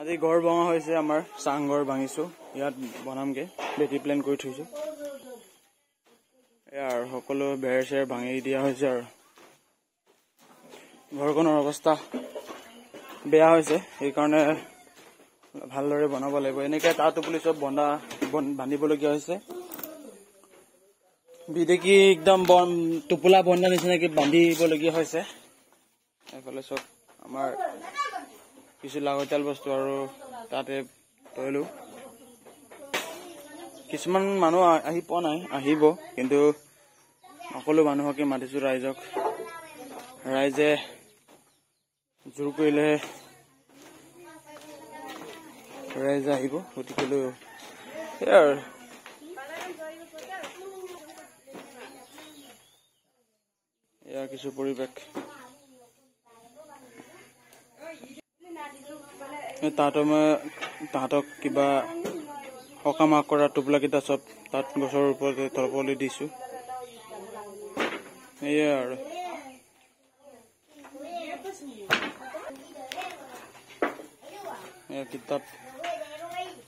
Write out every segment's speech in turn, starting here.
আজি ঘৰ ভঙা হৈছে আমাৰ, চাংঘৰ ভাঙিছোঁ, ইয়াত বনামগৈ, বেটি প্লেন কৰি থৈছোঁ। এয়া আৰু সকলো বেৰ চেৰ ভাঙি দিয়া হৈছে আৰু ঘৰখনৰ অৱস্থা বেয়া হৈছে, সেইকাৰণে ভালদৰে বনাব লাগিব। এনেকৈ তাঁত টোপলি চব বান্ধিবলগীয়া হৈছে। বিদেশী একদম টোপোলা বন্ধা নিচিনাকৈ বান্ধিবলগীয়া হৈছে। এইফালে চব আমাৰ কিছু লাগতিয়াল বস্তু আৰু তাতে তৈলো। কিছুমান মানুহ আহি পোৱা নাই, আহিব, কিন্তু সকলো মানুহকে মাতিছোঁ, ৰাইজক। ৰাইজে জোৰ কৰিলেহে ৰাইজে আহিব, গতিকেলৈ সেয়াই আৰু। এয়া কিছু পৰিৱেশ। তাতো মই তাহাঁতক কিবা সকাম কৰা টোপোলাকেইটা চব তাত গছৰ ওপৰতে থবলৈ দিছোঁ। সেয়াই আৰু। এয়া কিতাপ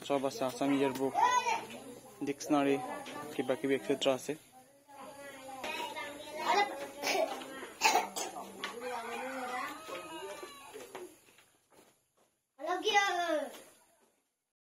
চব আছে, আছাম ইয়েৰ বুক, ডিক্সনাৰী, কিবা কিবি এক্সেট্ৰা আছে।